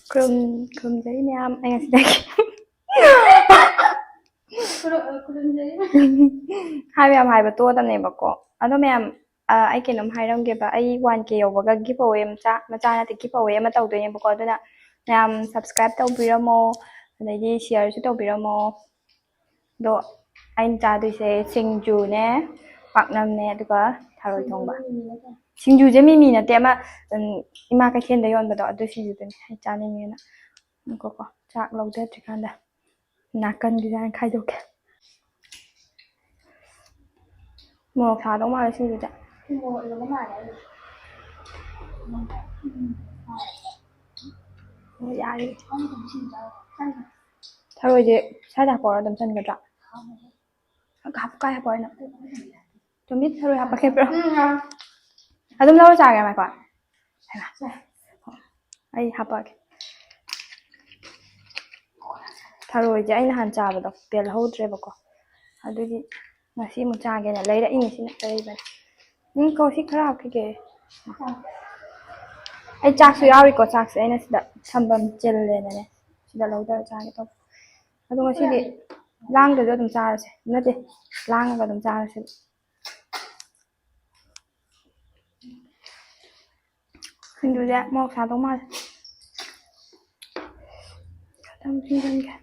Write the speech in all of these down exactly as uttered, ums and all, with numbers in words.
ꯈꯨꯔꯨꯝ ꯈꯨꯔꯨꯝꯖꯔꯤ ꯃꯌꯥꯝ꯫ ꯑꯩ ꯉꯁꯤꯗꯒꯤ ꯈꯨꯔꯨꯝꯖꯔꯤ꯫ ꯍꯥꯏꯕ ꯌꯥꯝ ꯍꯥꯏꯕ ꯇꯣꯛꯑꯗꯕꯅꯦꯕꯀꯣ꯫ ꯑꯗꯣ ꯃꯌꯥꯝ, ꯑ, ꯑꯩ ꯀꯩꯅꯣꯝ ꯍꯥꯏꯔꯝꯒꯦꯕ꯫ ꯑꯩ ꯋꯥꯟ ꯀꯦ ꯌꯧꯕꯒ ꯒꯤꯐ ꯑꯋꯦ ꯃꯆꯥ, ꯃꯆꯥ ꯅꯠꯇꯦ, ꯒꯤꯐ ꯑꯋꯦ ꯑꯃ ꯇꯧꯗꯣꯏꯅꯦꯕꯀꯣ꯫ ꯑꯗꯨꯅ ꯃꯌꯥꯝ ꯁꯕꯁꯀ꯭ꯔꯥꯏꯕ ꯇꯧꯕꯤꯔꯝꯃꯣ, ꯑꯗꯩꯗꯤ ꯁꯤꯌꯔꯁꯨ ꯇꯧꯕꯤꯔꯝꯃꯣ꯫ ꯑꯗꯣ ꯑꯩꯅ ꯆꯥꯗꯣꯏꯁꯦ ꯁꯤꯡꯖꯨꯅꯦ, ꯄꯥꯛꯅꯝꯅꯦ, ꯑꯗꯨꯒ ꯊꯔꯣꯏ ꯊꯣꯡꯕ꯫ ꯁꯤꯡꯖꯨꯁꯦ ꯃꯤꯃꯤ ꯅꯠꯇꯦ, ꯑꯃ, ꯎꯝ, ꯏꯃꯥ ꯀꯩꯊꯦꯜꯗ ꯌꯣꯟꯕꯗꯣ, ꯑꯗꯨ ꯁꯤꯡꯖꯨꯗꯨꯅꯦ ꯑꯩ ꯆꯥꯅꯤꯡꯉꯦꯅ꯫ ꯉꯥꯏꯈꯣꯀꯣ, ꯆꯥꯛ ꯂꯧꯖꯗ꯭ꯔꯤꯀꯥꯟꯗ ꯅꯥꯀꯟꯒꯤꯁꯦ ꯍꯥꯟꯅ ꯈꯥꯏꯗꯣꯛꯀꯦ꯫ ꯃꯣꯔꯣꯛ ꯁꯥꯗꯧ ꯃꯥꯜꯂꯦ ꯁꯤꯡꯖꯨꯁꯦ꯫ ꯃꯣꯔꯣꯛ ꯏꯔꯣꯝꯕ ꯃꯥꯜꯂꯦ ꯑꯩ꯫ ꯎꯝ, ꯍꯣꯏ, ꯌꯥꯔꯦ꯫ ꯊꯔꯣꯏꯁꯦ ꯁ꯭ꯋꯥꯏꯗ ꯍꯥꯞꯄꯛꯑꯣꯔꯥ ꯑꯗꯨꯝ ꯆꯟꯒꯗ꯭ꯔꯥ? ꯍꯥꯞꯄꯨ, ꯀꯥꯏ ꯍꯥꯞꯄꯛꯑꯣ ꯍꯥꯏꯅꯣ? ꯆꯨꯝꯃꯤ, ꯊꯔꯣꯏ ꯍꯥꯞꯄꯛꯀꯦ, bro꯫ ꯎꯝ, ꯌꯥꯔꯦ꯫ ꯑꯗꯨꯝ ꯂꯧꯔ ꯆꯥꯒꯦ, ꯉꯥꯏꯈꯣ꯫ ꯍꯩꯃꯥ꯫ ꯑꯩ ꯍꯥꯞꯄꯛꯑꯒꯦ꯫ ꯊꯔꯣꯏꯁꯦ ꯑꯩ ꯅꯍꯥꯟ ꯆꯥꯕꯗꯣ ꯄꯦꯜꯍꯧꯗ꯭ꯔꯦꯕꯀꯣ, ꯑꯗꯨꯒꯤ ꯉꯁꯤ ꯑꯃꯨꯛ ꯆꯥꯒꯦꯅ ꯂꯩꯔꯛꯏꯅꯦ, ꯁꯤꯅ ꯂꯩꯕꯅꯦ꯫ ꯎꯝ, ꯀꯣ, ꯁꯤ ꯈꯔ ꯍꯥꯞꯈꯤꯒꯦ꯫ ꯑꯩ ꯆꯥꯛꯁꯨ ꯌꯥꯎꯔꯤꯀꯣ, ꯆꯥꯛꯁꯦ ꯑꯩꯅ ꯁꯤꯗ ꯊꯝꯐꯝ ꯆꯤꯜꯂꯦꯅꯅꯦ ꯁꯤꯗ ꯂꯧꯊꯔ ꯆꯥꯒꯦ ꯇꯧꯕ꯫ ꯑꯗꯣ ꯉꯁꯤꯗꯤ ꯂꯥꯡꯗꯁꯨ ꯑꯗꯨꯝ ꯆꯥꯔꯁꯦ, ꯅꯠꯇꯦ, ꯂꯥꯡꯉꯒ ꯑꯗꯨꯝ ꯆꯥꯔꯁꯦ꯫ ꯁꯤꯡꯖꯨꯁꯦ ꯃꯣꯔꯣꯛ ꯁꯥꯗꯧ ꯃꯥꯜꯂꯦ꯫ ꯈꯤꯇꯪ ꯊꯤꯡꯖꯤꯟꯒꯦ꯫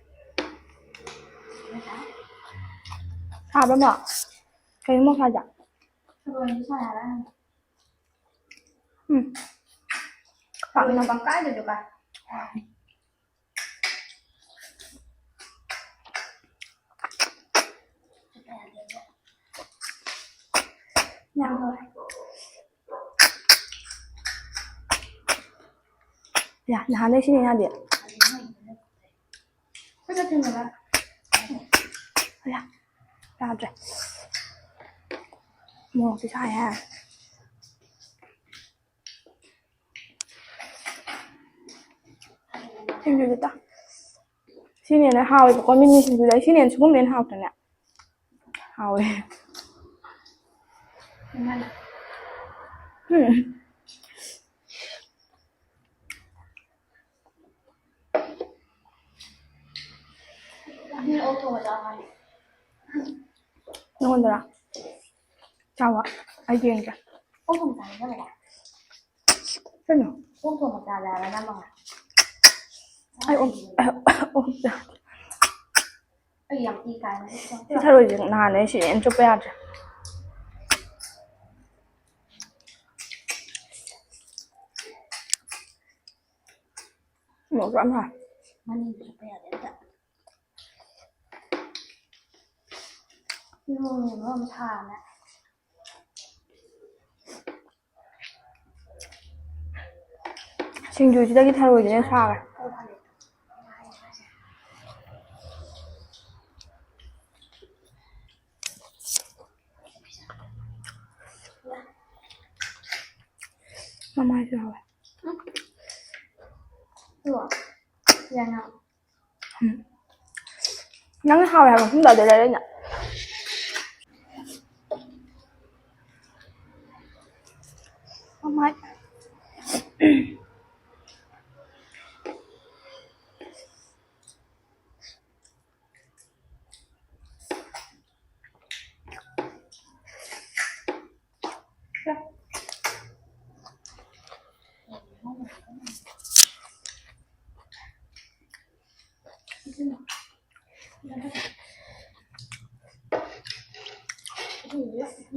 ꯁꯥꯕ꯭ꯔꯥ, ꯃꯣꯔꯣꯛ? ꯀꯩꯅꯣ ꯃꯣꯔꯣꯛ ꯁꯥꯏꯗꯣ? ꯎꯝ꯫ ꯄꯥꯛꯅꯝ꯫ ꯄꯪꯀꯥꯏꯗꯁꯨ ꯀꯥꯏ꯫ ꯌꯥꯝ ꯍꯥꯎꯋꯦ꯫ ꯌꯥ, ꯅꯍꯥꯟꯗꯩ ꯁꯤꯅꯦ ꯌꯥꯗꯦ꯫ ꯈꯨꯠꯅ ꯊꯦꯡꯅꯕ꯫ ꯌꯥ, ꯌꯥꯗ꯭ꯔꯦ꯫ ꯃꯣꯔꯣꯛꯁꯦ ꯁꯥꯏꯍꯦ꯫ ꯁꯤꯡꯖꯨꯁꯦ ꯇ-, ꯁꯤꯅ ꯍꯦꯟꯅ ꯍꯥꯎꯋꯦꯕꯀꯣ, ꯃꯤꯃꯤ ꯁꯤꯡꯖꯨꯗ ꯁꯤꯅ ꯍꯦꯟꯅ, ꯁꯤꯒꯨꯝꯕ ꯍꯦꯟꯅ ꯍꯥꯎꯇ꯭ꯔꯅꯦ? ꯍꯥꯎꯋꯦ꯫ ꯎꯝ꯫ ꯅꯉꯣꯟꯗꯔꯥ? ꯆꯥꯎꯕ꯫ ꯑꯩ ꯌꯦꯡꯒꯦ꯫ ꯑꯣꯛ ꯊꯣꯡꯕ ꯆꯥꯅꯤꯡꯉꯕ? ꯀꯩꯅꯣ? ꯑꯣꯛ ꯊꯣꯡꯕ ꯆꯥꯒꯦ ꯍꯥꯏꯕ ꯅꯝꯃꯒ꯫ ꯑꯩ ꯑꯣꯛ, ꯑꯩ ꯑꯣꯛ ꯆꯥ-, ꯑꯩ ꯌꯥꯝ ꯏ ꯀꯥꯏꯅ ꯁꯤ ꯊꯔꯣꯏꯁꯦ ꯅꯍꯥꯟ ꯑꯩ ꯁꯤꯗꯩ ꯍꯦꯟꯅ ꯆꯨꯞꯄ ꯌꯥꯗ꯭ꯔꯦ꯫ ꯃꯣꯔꯣꯛꯁꯨ ꯌꯥꯝ ꯁꯥꯏ꯫ ꯃꯅꯤꯡꯁꯨ ꯆꯨꯞꯄ ꯌꯥꯗꯦ ꯑꯝꯇ꯫ ꯅꯣꯡꯅ ꯃꯔꯣꯟ ꯑꯃ ꯁꯥꯕꯅꯦ꯫ ꯁꯤꯡꯖꯨꯁꯤꯗꯒꯤ ꯊꯔꯣꯏꯁꯤꯅ ꯁꯥꯈ꯭ꯔꯦ꯫ ꯃꯃꯥꯏꯁꯨ ꯍꯥꯎꯋꯦ꯫ ꯎꯝ꯫ ꯅꯪꯅ ꯍꯥꯎꯋꯦ ꯍꯥꯏꯕ ꯃꯐꯝꯗꯣ ꯑꯗꯨ ꯂꯩꯔꯛꯏꯅꯦ꯫ ꯃꯃꯥꯏ꯫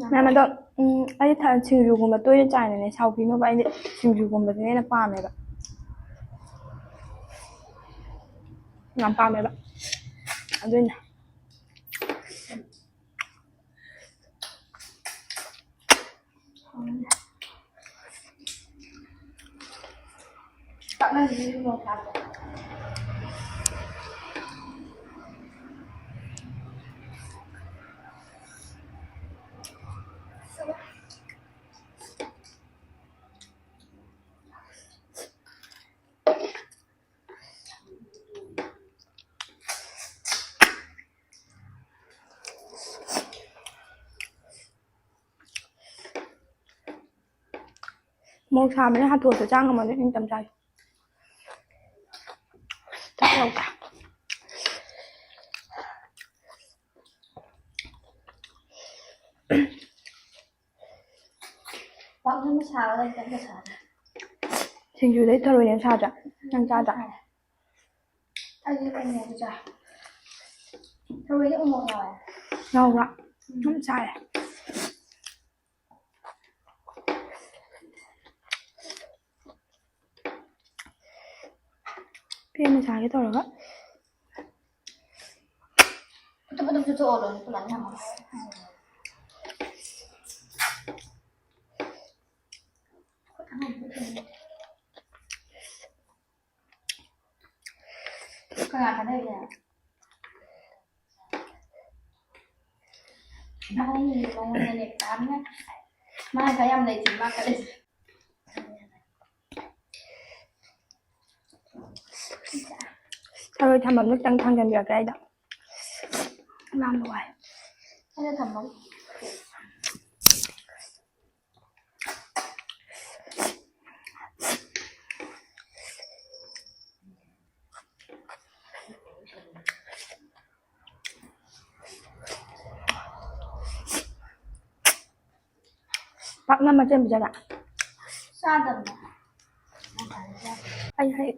ꯃꯌꯥꯝ ꯑꯗꯣ, ꯎꯝ, ꯑꯩ ꯊ-, ꯁꯤꯡꯖꯨꯒꯨꯝꯕ ꯇꯣꯏꯅ ꯆꯥꯏꯅꯅꯦ ꯁꯥꯎꯕꯤꯅꯣꯕ, ꯑꯩꯗꯤ ꯁꯤꯡꯖꯨꯒꯨꯝꯕꯁꯤꯅ ꯍꯦꯟꯅ ꯄꯥꯝꯃꯦꯕ꯫ ꯌꯥꯝ ꯄꯥꯝꯃꯦꯕ꯫ ꯑꯗꯨꯏꯅꯦ꯫ ꯃꯣꯔꯣꯛ ꯁꯥꯕꯅꯤꯅ ꯍꯥꯊꯨ ꯍꯥꯊꯨ ꯆꯥ ꯉꯝꯃꯣꯏꯗ, ꯏꯪ ꯇꯞ ꯆꯥꯒꯦ꯫ ꯆꯥꯛ ꯌꯥꯎꯗꯦ꯫ ꯁꯥꯔꯒ ꯀꯩꯝꯇ ꯁꯥꯗꯦ꯫ ꯁꯤꯡꯖꯨꯗꯩ ꯊꯔꯣꯏꯅ ꯁꯥꯗ꯭ꯔꯥ? ꯅꯪ ꯆꯥꯗ꯭ꯔꯥ? ꯑꯩꯗꯤ ꯀꯩꯅꯣꯗꯣ ꯆꯥꯏ꯫ ꯊꯔꯣꯏꯗꯤ ꯎꯃꯣꯔꯣꯛ ꯌꯥꯎꯋꯦ꯫ ꯌꯥꯎꯕ꯭ꯔꯥ? ꯎꯝ꯫ ꯑꯗꯨꯝ ꯆꯥꯏ꯫ ꯄꯦꯟꯅ ꯆꯥꯒꯦ ꯇꯧꯔꯒ꯫ ꯐꯨꯠꯇ ꯐꯨꯠꯇ ꯐꯨꯠꯇꯣꯛꯑꯣ ꯂꯣꯏꯅ ꯄꯨꯂꯞ ꯊꯝꯃꯣ꯫ ꯀꯅꯥ ꯀꯅꯥ ꯂꯩꯒꯦ? ꯃꯥꯅ ꯌꯦꯡꯉꯤ ꯃꯉꯣꯟꯗꯅꯦ ꯄꯥꯝꯃꯦ꯫ ꯃꯥ ꯉꯁꯥꯏ ꯌꯥꯝ ꯂꯩꯇꯦ, ꯃꯥ ꯈꯜꯂꯤꯁꯦ꯫ ꯊꯔꯣꯏ ꯊꯝꯐꯝꯗꯣ ꯈꯤꯇꯪ ꯊꯥꯡꯖꯟꯕꯤꯔꯛꯀꯦ ꯑꯩꯗꯣ꯫ ꯂꯥꯝꯕ ꯋꯥꯏ꯫ ꯑꯩꯅ ꯊꯝꯃꯝ꯫ ꯄꯥꯛꯅꯝ ꯃꯆꯦꯠ ꯄꯤꯖꯒꯦ꯫ ꯆꯥꯗꯕꯅꯦ꯫ ꯑꯩ ꯍꯩ-,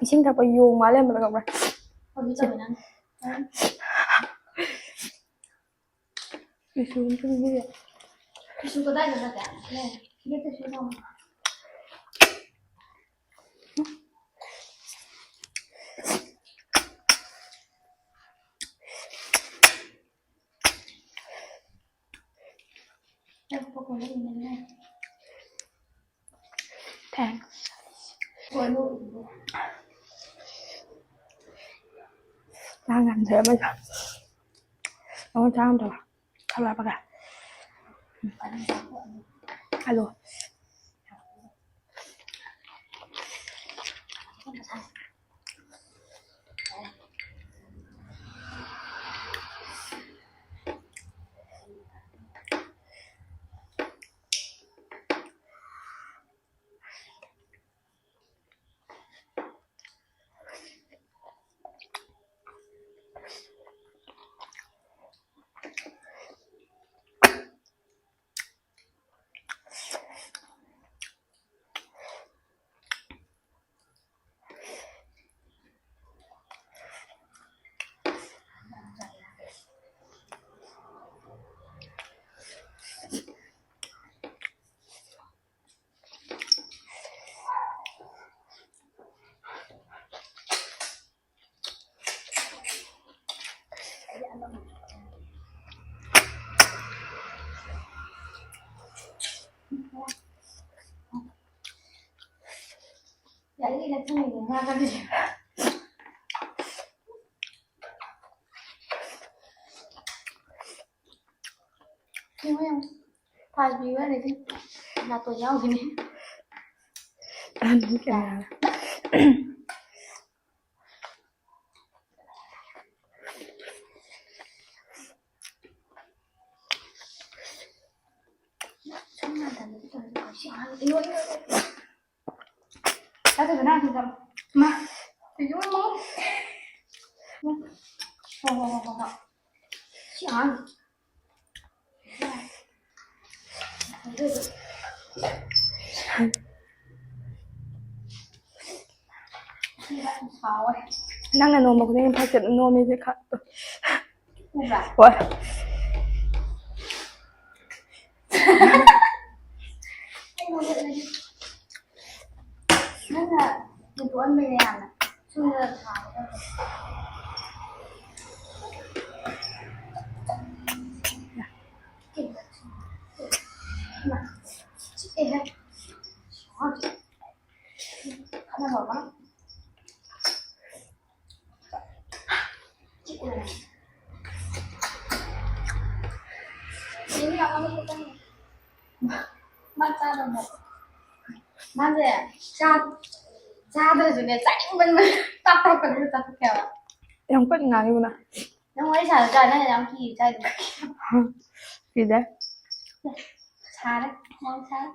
ꯏꯁꯤꯡ ꯊꯛꯄ ꯌꯣꯡ ꯃꯥꯜꯂꯦ ꯑꯃꯗ ꯈꯪꯕ꯭ꯔꯥ? ꯍꯧꯖꯤꯛ ꯇꯧꯋꯦ ꯅꯪ꯫ ꯇꯤꯁꯨ ꯑꯝꯇ ꯄꯤꯕꯤꯌꯨ꯫ ꯇꯤꯁꯨ ꯀꯗꯥꯏꯗ ꯆꯠꯀꯦ? ꯂꯩ꯫ ꯁꯤꯗ ꯇꯤꯁꯨ ꯊꯝꯃꯣ꯫ Thanks. ꯆꯥ ꯉꯝꯗ꯭ꯔꯦ ꯑꯃꯁꯨ꯫ ꯑꯃꯨꯛ ꯆꯥ ꯉꯝꯗ꯭ꯔꯕ? ꯈꯜꯂꯛꯄꯒ꯫ ꯑꯂꯨ꯫ ꯌꯥꯔꯤꯉꯩ ꯊꯝꯃꯤꯅꯦ ꯉꯥꯒꯗꯤ꯫ ꯌꯦꯡꯉꯣ, ꯌꯦꯡꯉꯣ꯫ ꯐꯥꯁ ꯚ꯭ꯌꯨ ꯍꯥꯏꯔꯗꯤ ꯅꯥꯇꯣꯟ ꯌꯥꯎꯈꯤꯅꯤ꯫ ꯑꯍꯟꯒꯤ ꯀꯦꯃꯦꯔꯥ꯫ ꯆꯥꯗꯕ ꯅꯪ ꯑꯗꯨꯝ ꯃꯥ, ꯏꯕꯨꯡꯉꯣ꯫ ꯍꯣ, ꯍꯣ, ꯍꯣ, ꯍꯣ, ꯍꯣ꯫ ꯁꯤ ꯑꯉꯥꯡꯁꯦ꯫ ꯅꯪꯅ ꯅꯣꯝꯕ ꯈꯨꯗꯤꯡꯒꯤ ꯐꯛꯁꯦ ꯑꯗꯨꯝ ꯅꯣꯝꯃꯤꯁꯦ ꯈꯛ꯫ ꯎꯕ꯭ꯔꯥ? ꯍꯣꯏ꯫ ꯅꯪꯅ ꯍꯦꯟꯗꯣꯛꯍꯟꯕꯅꯦ ꯌꯥꯝꯅ꯫ ꯁꯨꯝꯅ ꯊꯥꯒꯗꯕ꯫ ꯏꯃꯥ, ꯆꯤꯛꯑꯦꯍꯦ꯫ ꯈꯠꯅꯕ ꯑꯃ꯫ ꯃꯥ ꯆꯥꯗꯕ꯫ ꯃꯥꯁꯦ ꯆꯥ-, ꯆꯥꯗ꯭ꯔꯁꯨꯅꯦ, ꯆꯥꯅꯤꯡꯃꯟꯕ ꯇꯥꯞ ꯇꯥꯞ ꯇꯧꯔꯒ ꯆꯥꯊꯣꯛꯀꯦꯕ꯫ ꯌꯥꯝ ꯀꯟꯅ ꯉꯥꯡꯉꯤꯕꯅ꯫ ꯅꯪ ꯋꯥꯔꯤ ꯁꯥꯟꯅ ꯆꯥ-, ꯅꯪ ꯌꯥꯝ ꯀꯤꯔꯤ ꯆꯥꯏꯗꯣ꯫ ꯀꯤꯗꯦ꯫ ꯁꯥꯔꯦ, ꯃꯣꯔꯣꯛ ꯁꯥꯔꯦ꯫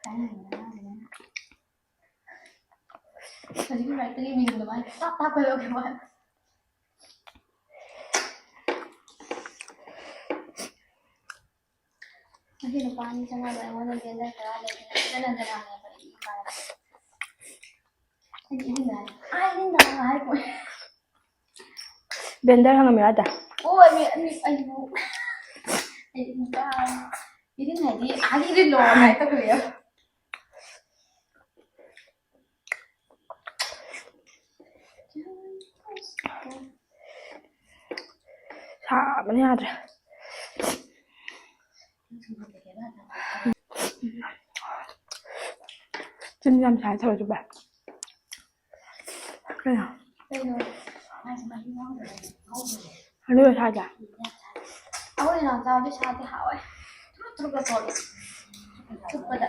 ꯆꯥꯅꯤꯡꯉꯤꯕꯅ ꯉꯥꯡꯉꯤꯕꯅ꯫ ꯍꯧꯖꯤꯛꯀꯤ ꯂꯥꯏꯔꯤꯛꯇꯒꯤ ꯃꯤꯡꯗꯣ ꯃꯥꯅ ꯇꯥꯞ ꯇꯥꯞ ꯀꯣꯏꯔꯛꯑꯣ ꯍꯥꯏꯕ꯫ ꯉꯁꯤ ꯂꯨꯄꯥ ꯑꯅꯤ ꯆꯪꯉꯛꯑꯒ ꯑꯩꯉꯣꯟꯗ blender ꯇꯔꯥ ꯂꯩꯗꯅ ꯐꯖꯅ ꯖꯒꯥꯅꯦꯕ ꯑꯩ ꯏꯀꯥꯏ꯫ ꯑꯩꯗꯤ ꯏꯃꯨꯡꯗ ꯍꯥꯏ-, ꯑꯥ, ꯏꯃꯨꯡꯗ ꯍꯥꯏꯔꯛꯄ꯫ Blender ꯍꯪꯉꯝꯃꯤꯔꯣ ꯑꯗ? ꯑꯣ, ꯑꯩ, ꯑꯩ, ꯑꯩꯕꯨ, ꯑꯩ ꯏꯀꯥꯏ꯫ ꯏꯔꯤꯟ ꯍꯥꯏꯗꯤ, ꯑꯥ, ꯏꯔꯤꯟꯂꯣ ꯍꯥꯏ ꯇꯧꯈꯠꯂꯛꯑꯦ꯫ ꯁꯥꯕꯅ ꯌꯥꯗ꯭ꯔꯦ꯫ ꯆꯤꯟ ꯌꯥꯝ ꯁꯥꯏ ꯊꯔꯣꯏꯁꯦ ꯚꯥꯏ꯫ ꯀꯩꯅꯣ? ꯀꯩꯅꯣ? ꯑꯗꯨꯒ ꯁꯥꯏꯁꯦ? ꯑꯩꯈꯣꯏ ꯏꯅꯥꯎꯆꯥꯗꯤ ꯁꯥꯗꯤ ꯍꯥꯎꯋꯦ꯫ ꯊꯨꯔꯨꯞ ꯊꯨꯔꯨꯞꯀ ꯆꯣꯠꯂꯦ꯫ ꯆꯨꯞꯄꯗ꯫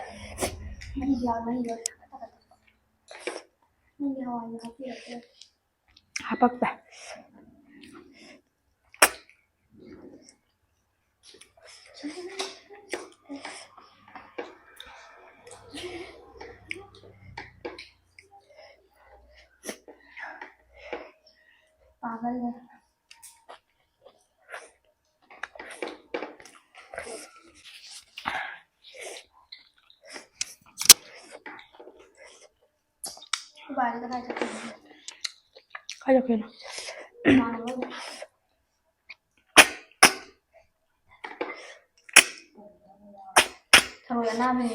ꯃꯍꯤꯁꯨ ꯌꯥꯎꯔꯦ, ꯃꯍꯤꯗꯣ ꯊꯛꯀꯠ ꯊꯛꯀꯠ ꯇꯧ꯫ ꯅꯪꯒꯤ ꯍꯋꯥꯏꯗꯣ ꯍꯥꯞꯄꯤꯔꯛꯀꯦ꯫ ꯍꯥꯄꯛꯇꯦ꯫ ꯄꯥꯒꯜꯂꯦ꯫ ꯈꯣꯏ ꯕꯥꯗꯤ ꯀꯗꯥꯏ ꯆꯠꯈꯤꯅꯣ? ꯀꯥꯏ ꯆꯠꯈꯤꯅꯣ? ꯃꯃꯥꯟꯅꯕ ꯍꯣꯏꯗ꯫ ꯊꯔꯣꯏ ꯑꯅꯥꯕꯅꯦ꯫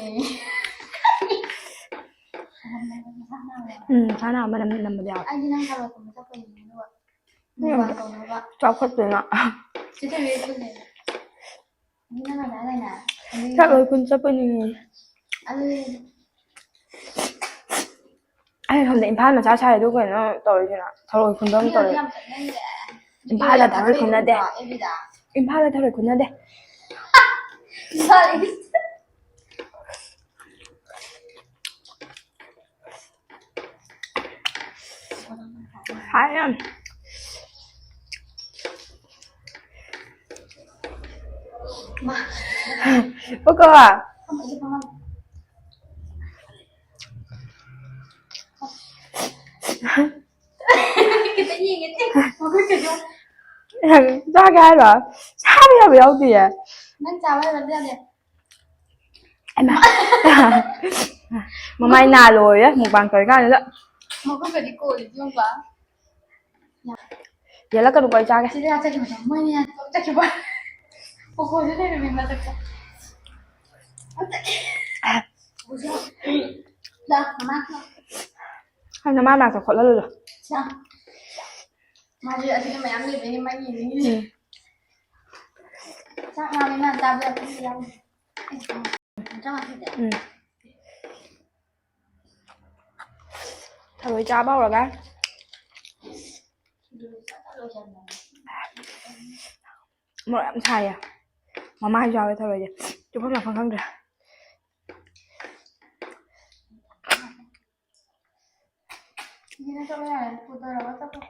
ꯎꯝ, ꯁꯥ ꯅꯥꯕ ꯃꯅꯝ ꯅꯝꯕꯗꯤ ꯌꯥꯎꯋꯦ꯫ ꯑꯩꯗꯤ ꯅꯪ ꯊꯔꯣꯏ ꯈꯨꯟꯕ ꯆꯠꯄꯩꯅꯦ, ꯑꯗꯨꯒ ꯎꯝ, ꯃꯨꯛꯕꯥꯡ ꯇꯧꯅꯕ꯫ ꯆꯥꯎꯈꯠꯇꯦꯅ꯫ ꯆꯤꯊꯕꯤ ꯈꯨꯜꯂꯦ꯫ ꯅꯪ ꯑꯗꯥꯏ ꯂꯩꯅ꯫ ꯆꯥꯛ ꯂꯣꯏ ꯈꯨꯟ ꯆꯠꯄꯅꯤ꯫ ꯑꯗꯨꯗꯤ ꯑꯩ ꯁꯣꯝꯗ ꯏꯝꯐꯥꯜ ꯃꯆꯥ ꯁꯥꯏ, ꯑꯗꯨ ꯀꯩꯅꯣ ꯇꯧꯔꯤꯁꯤꯅ ꯊꯔꯣꯏ ꯈꯨꯟꯕ ꯑꯃ ꯃꯤ ꯇꯧꯔꯦ꯫ ꯌꯥꯝ ꯆꯠꯅꯩꯌꯦ꯫ ꯏꯝꯐꯥꯜꯗ ꯊꯔꯣꯏ ꯈꯨꯟꯅꯗꯦ꯫ ꯑꯦꯕꯤꯗ꯫ ꯏꯝꯐꯥꯜꯗ ꯊꯔꯣꯏ ꯈꯨꯟꯅꯗꯦ꯫ ꯏꯝꯐꯥꯜ ꯏꯁ꯫ ꯍꯥꯏ ꯌꯥꯝ꯫ ꯃꯥ꯫ ꯄꯨꯀꯣ꯫ ꯈꯤꯇꯪ ꯌꯦꯡꯒꯦ꯫ ꯃꯈꯨꯠꯀꯗꯣ꯫ ꯆꯥꯒꯦ ꯍꯥꯏꯔꯣ? ꯆꯥꯕ ꯌꯥꯕ ꯌꯥꯎꯗꯤꯌꯦ꯫ ꯅꯪ ꯆꯥꯕ ꯌꯥꯕ ꯌꯥꯗꯦ꯫ ꯍꯩꯃꯥ꯫ ꯃꯃꯥꯏ ꯅꯥ ꯂꯣꯏꯔꯦ, ꯃꯨꯛꯕꯥꯡ ꯇꯧꯔꯤꯀꯥꯟꯗꯨꯗ꯫ ꯃꯈꯨꯠꯀꯗꯤ ꯀꯣꯜꯂꯤꯁꯦ ꯌꯦꯡꯉꯨꯀꯣ꯫ ꯌꯦꯜꯂꯛꯀꯅꯨꯀꯣ, ꯑꯩ ꯆꯥꯒꯦ꯫ ꯁꯤꯗ ꯆꯠꯈꯤꯕꯗꯣ ꯃꯣꯏꯅ ꯆꯠꯈꯤꯕ꯫ ꯀꯣꯀꯣꯁꯨ ꯂꯩꯔꯝꯃꯤ ꯃꯊꯛꯇ꯫ ꯂꯥꯛ, ꯃꯃꯥ ꯂꯥꯛ꯫ ꯑꯩ ꯅꯃꯥ ꯃꯅꯥꯛꯇ ꯈꯣꯠꯍꯜꯂꯨ꯫ ꯂꯥꯛ꯫ ꯃꯥꯁꯦ ꯑꯁꯤꯗ ꯃꯌꯥꯝ ꯂꯩꯕꯅꯤ, ꯃꯥꯒꯤ ꯌꯦꯡꯅꯤꯡꯉꯤꯁꯦ꯫ ꯎꯝ꯫ ꯆꯥꯛ ꯂꯥꯝꯃꯦ, ꯃꯥꯅ ꯆꯥꯕ ꯌꯥꯕ ꯌꯥꯎꯗꯦ꯫ ꯑꯩ ꯆꯥꯛ ꯆꯥ ꯉꯥꯛꯇꯗꯤ꯫ ꯎꯝ꯫ ꯊꯔꯣꯏ ꯆꯥꯕ ꯍꯧꯔꯒ꯫ ꯃꯣꯔꯣꯛ ꯌꯥꯝ ꯁꯥꯏꯌꯦ꯫ ꯃꯃꯥꯏꯁꯨ ꯌꯥꯎꯋꯦ ꯊꯔꯣꯏꯁꯦ꯫ ꯆꯨꯞꯐꯝ ꯂꯥꯛꯐꯝ ꯈꯪꯗ꯭ꯔꯦ꯫ ꯏꯅꯦ, ꯆꯠꯂꯣ ꯌꯥꯔꯦ, ꯄꯨꯊꯔꯒ ꯆꯠꯈ꯭ꯔꯣ꯫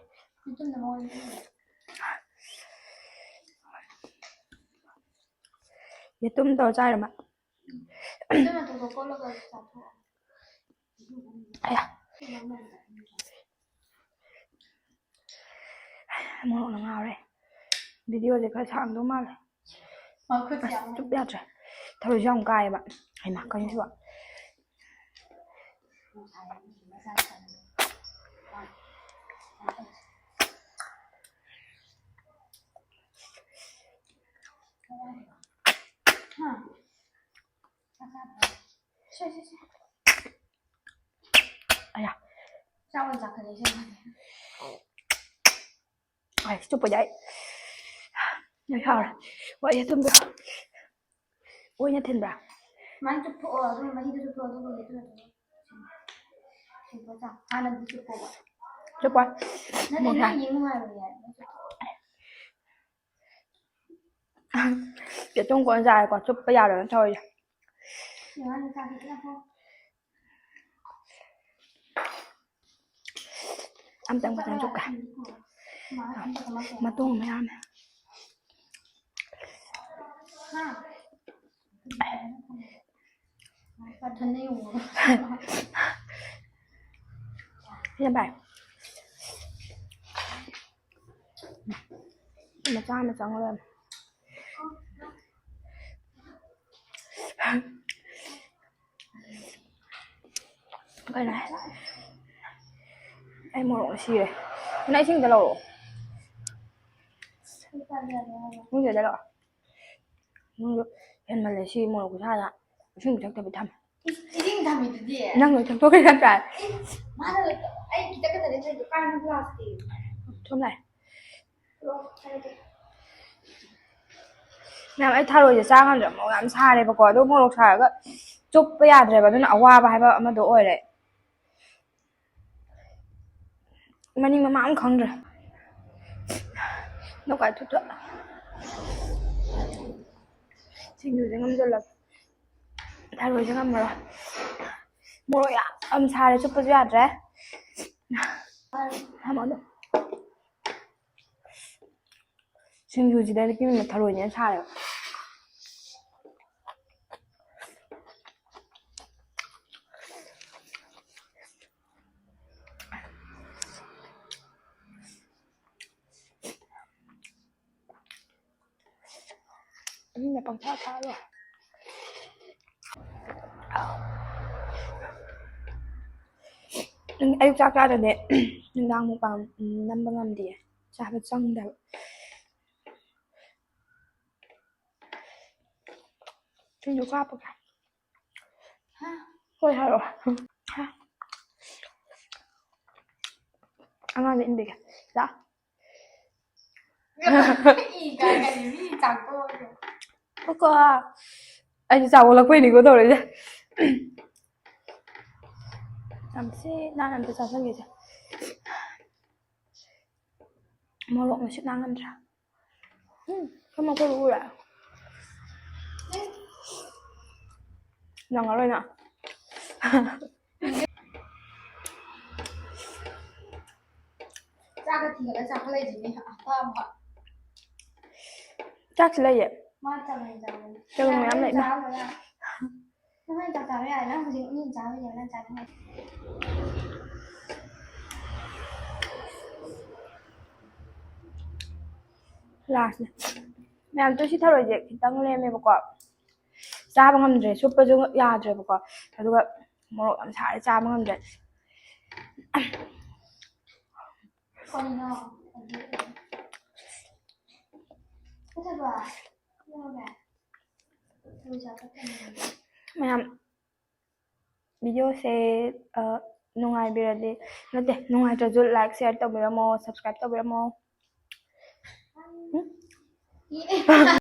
ꯌꯦꯇꯨꯝꯗ ꯃꯉꯣꯟꯗ ꯄꯤꯔꯣ꯫ ꯌꯦꯇꯨꯝ ꯇꯧꯔ ꯆꯥꯏꯔꯣ ꯃꯥ? ꯌꯦꯇꯨꯝ ꯃꯇꯨꯝꯗꯣ ꯀꯣꯠꯂꯒ ꯆꯥꯊꯣꯛꯑꯣ꯫ ꯑꯌꯥ꯫ ꯃꯣꯔꯣꯛꯅ ꯉꯥꯎꯔꯦ꯫ ꯚꯤꯗꯤꯑꯣꯁꯦ ꯈꯔ ꯁꯥꯡꯗꯧ ꯃꯥꯜꯂꯦ꯫ ꯃꯈꯨꯠꯁꯦ ꯑꯁ, ꯌꯥꯝ ꯆꯨꯞ ꯌꯥꯗ꯭ꯔꯦ꯫ ꯊꯔꯣꯏꯁꯦ ꯌꯥꯝ ꯀꯥꯏꯌꯦꯕ꯫ ꯍꯩꯃꯥ, ꯀꯩꯅꯣ ꯁꯤꯕꯣ? ꯁꯦ, ꯁꯦ, ꯁꯦ꯫ ꯑꯌꯥ꯫ ꯆꯥꯛ ꯑꯣꯏꯅ ꯆꯥꯈꯠꯂꯛꯑꯦ, ꯁꯦ꯫ ꯑꯩ ꯆꯨꯞꯄꯗꯤ ꯑꯩ ꯂꯣꯏ ꯍꯥꯎꯔꯦ꯫ ꯍꯣꯏ, ꯑꯩ ꯊꯨꯝꯕ꯭ꯔꯥ? ꯑꯣꯏꯅ ꯊꯤꯟꯕ꯭ꯔꯥ? ꯁꯨꯃꯥꯏꯅ ꯆꯨꯞꯊꯣꯛꯑꯣ, ꯑꯗꯨꯒ ꯃꯍꯤꯗꯣ ꯆꯨꯞꯊꯣꯛꯑꯣ, ꯑꯗꯨꯒ ꯃꯦꯠꯇꯨꯅ ꯑꯗꯨꯝ ꯁꯤꯡꯕ ꯆꯥꯎ꯫ ꯍꯥꯟꯅꯗꯤ ꯆꯨꯞꯄꯣꯕ꯫ ꯆꯨꯞꯄꯣꯏ꯫ ꯅꯠꯇꯦ, ꯃꯣꯔꯣꯛ ꯅꯪ ꯁꯥꯏ꯫ ꯌꯦꯡ ꯅꯨꯡꯉꯥꯏꯔꯣꯏꯌꯦ, ꯅꯪ ꯆꯨꯞꯊꯣꯛꯑꯣ꯫ ꯌꯦꯇꯨꯝ ꯀꯣꯟ ꯆꯥꯔꯦꯀꯣ, ꯆꯨꯞꯄ ꯌꯥꯗꯅ ꯇꯧꯔꯤꯁꯦ꯫ ꯌꯦꯡꯉꯣ, ꯅꯪ ꯆꯥꯒꯦ ꯆꯨꯞꯄꯣ꯫ ꯑꯝꯇꯪ ꯐꯖꯅ ꯆꯨꯞꯀꯦ꯫ ꯃꯇꯣꯡ ꯃꯌꯥꯝꯅꯦ꯫ ꯁꯤꯅ ꯚꯥꯏ꯫ ꯃꯆꯥ ꯑꯃ ꯆꯪꯉꯨꯔꯅꯤ꯫ ꯀꯩꯅꯣ? ꯑꯩ ꯃꯣꯔꯣꯛꯅ ꯁꯤꯔꯦ꯫ ꯅꯪ ꯏꯁꯤꯡꯗ ꯂꯧꯔꯛꯑꯣ꯫ ꯏꯁꯤꯡꯗ ꯂꯧꯔꯛꯑꯣ꯫ ꯅꯪꯁꯨ ꯍꯦꯟꯃꯜꯂꯦ ꯁꯤ ꯃꯣꯔꯣꯛ ꯈꯨꯁꯥꯗ꯫ ꯏꯁꯤꯡ ꯄꯤꯊꯛꯇꯕꯤ ꯊꯝꯃꯦ꯫ ꯏꯁ, ꯏꯁꯤꯡ ꯊꯝꯃꯤꯗꯨꯗꯤ꯫ ꯅꯪ ꯂꯣꯏ ꯊꯛꯇꯣꯛꯈ꯭ꯔꯦ ꯅꯠꯇ꯭ꯔꯥ? ꯏꯁ, ꯃꯥꯅ ꯂꯣꯏ ꯊꯛ-, ꯑꯩ ꯈꯤꯇꯪ ꯈꯛꯇꯅꯦ ꯊꯛꯏꯗꯣ, ꯀꯥꯏꯗꯩ ꯒ꯭ꯂꯥꯁꯇꯤ? ꯂꯥꯛꯑꯦ꯫ ꯃꯌꯥꯝ, ꯑꯩ ꯊꯔꯣꯏꯁꯦ ꯆꯥ ꯉꯝꯗ꯭ꯔꯦ, ꯃꯣꯔꯣꯛ ꯌꯥꯝ ꯁꯥꯔꯦꯕꯀꯣ꯫ ꯑꯗꯣ ꯃꯣꯔꯣꯛ ꯁꯥꯔꯒ ꯆꯨꯞꯄ ꯌꯥꯗ꯭ꯔꯦꯕ, ꯑꯗꯨꯅ ꯑꯋꯥꯕ ꯍꯥꯏꯕ ꯑꯃꯗꯣ ꯑꯣꯏꯔꯦ꯫ ꯃꯅꯤꯡ ꯃꯃꯥꯡ ꯑꯃ ꯈꯪꯗ꯭ꯔꯦ꯫ ꯅꯣꯛꯀꯥꯏ ꯊꯨꯞ ꯊꯨꯞ꯫ ꯁꯤꯡꯖꯨꯁꯦ ꯉꯝꯖꯜꯂꯒꯦ꯫ ꯊꯔꯣꯏꯁꯦ ꯉꯝꯃꯔꯣꯏ꯫ ꯃꯣꯔꯣꯛ ꯌꯥꯝ ꯁꯥꯔꯦ, ꯆꯨꯞꯄꯁꯨ ꯌꯥꯗ꯭ꯔꯦ꯫ ꯊꯝꯃꯣ ꯑꯗꯨꯝ꯫ ꯁꯤꯡꯖꯨꯁꯤꯗ ꯅꯨꯄꯤ ꯑꯃꯅ ꯊꯔꯣꯏꯅꯦꯅ ꯁꯥꯔꯦꯕ꯫ ꯃꯤꯅ ꯄꯪꯊꯥ ꯊꯥꯔꯣ꯫ ꯑꯌꯨꯛ ꯆꯥꯛ ꯆꯥꯗ꯭ꯔꯗꯤ ꯅꯨꯡꯗꯥꯡ ꯃꯨꯛꯕꯥꯡ ꯅꯝꯕ ꯉꯝꯗꯦ꯫ ꯆꯥꯕ ꯆꯪꯗꯕ꯫ ꯁꯤꯡꯖꯨ ꯈꯔ ꯍꯥꯞꯄꯛꯀꯦ꯫ ꯍꯣꯏ ꯍꯥꯏꯔꯛꯑꯣ꯫ ꯑꯉꯥꯡꯗ ꯏꯟꯕꯤꯒꯦ꯫ ꯂꯥ꯫ ꯏ ꯀꯥꯏ ꯀꯔꯤ ꯃꯤ ꯆꯥꯛꯇꯣꯛꯑꯒ꯫ ꯀꯣ꯫ ꯑꯩꯁꯦ ꯆꯥꯛ ꯑꯣꯜꯂꯛꯄꯩꯅꯤꯀꯣ ꯇꯧꯔꯤꯁꯦ꯫ ꯌꯥꯝ ꯊꯤ ꯅꯥꯟꯅ ꯑꯝꯇ ꯆꯥꯁꯟꯒꯦꯁꯦ꯫ ꯃꯣꯔꯣꯛ ꯃꯁꯤꯠ ꯅꯥꯟ ꯉꯝꯗ꯭ꯔꯦ꯫ ꯎꯝ, ꯁꯝ ꯑꯩꯈꯣꯏ ꯎꯔꯦ꯫ ꯅꯪꯉꯔꯣꯏ ꯅꯪ꯫ ꯆꯥꯛꯀ ꯊꯤꯒꯠꯂ ꯆꯥꯈꯠꯂꯛꯏꯁꯤꯅꯦ ꯑꯄꯥꯝꯕ꯫ ꯆꯥꯛꯁꯤ ꯂꯩꯌꯦ꯫ ꯃꯥ ꯆꯥꯛ ꯂꯩ ꯆꯥꯕꯅꯤ꯫ ꯆꯥꯛ ꯃꯌꯥꯝ ꯂꯩ꯫ ꯆꯥꯕ ꯌꯥ-, ꯅꯪ ꯍꯣꯔꯦꯟ ꯆꯥꯛ ꯆꯥꯕ ꯌꯥꯏ꯫ ꯅꯪ ꯍꯧꯖꯤꯛ ꯃꯤ ꯆꯥꯕ ꯌꯥꯏ꯫ ꯅꯪ ꯆꯥꯅꯤꯡꯉꯥꯏ꯫ ꯂꯥꯁꯅꯦ꯫ ꯃꯌꯥꯝ, ꯇꯨ ꯁꯤ ꯊꯔꯣꯏꯁꯦ ꯈꯤꯇꯪ ꯂꯦꯝꯃꯦꯕꯀꯣ꯫ ꯆꯥꯕ ꯉꯝꯗ꯭ꯔꯦ, ꯆꯨꯞꯄꯁꯨ ꯌꯥꯗ꯭ꯔꯦꯕꯀꯣ꯫ ꯑꯗꯨꯒ ꯃꯣꯔꯣꯛ ꯌꯥꯝ ꯁꯥꯔꯦ, ꯆꯥꯕ ꯉꯝꯗ꯭ꯔꯦ꯫ ꯀꯩꯅꯣ? ꯐꯠꯇꯕ? ꯀꯩꯗꯧꯔꯒꯦ? ꯊꯔꯣꯏ ꯆꯥ ꯐꯠꯇꯕꯅꯦ꯫ ꯃꯌꯥꯝ, ꯚꯤꯗꯤꯑꯣꯁꯦ, ꯑ, ꯅꯨꯡꯉꯥꯏꯕꯤꯔꯗꯤ, ꯅꯠꯇꯦ, ꯅꯨꯡꯉꯥꯏꯇ꯭ꯔꯁꯨ like, share ꯇꯧꯕꯤꯔꯝꯃꯣ, subscribe ꯇꯧꯕꯤꯔꯝꯃꯣ.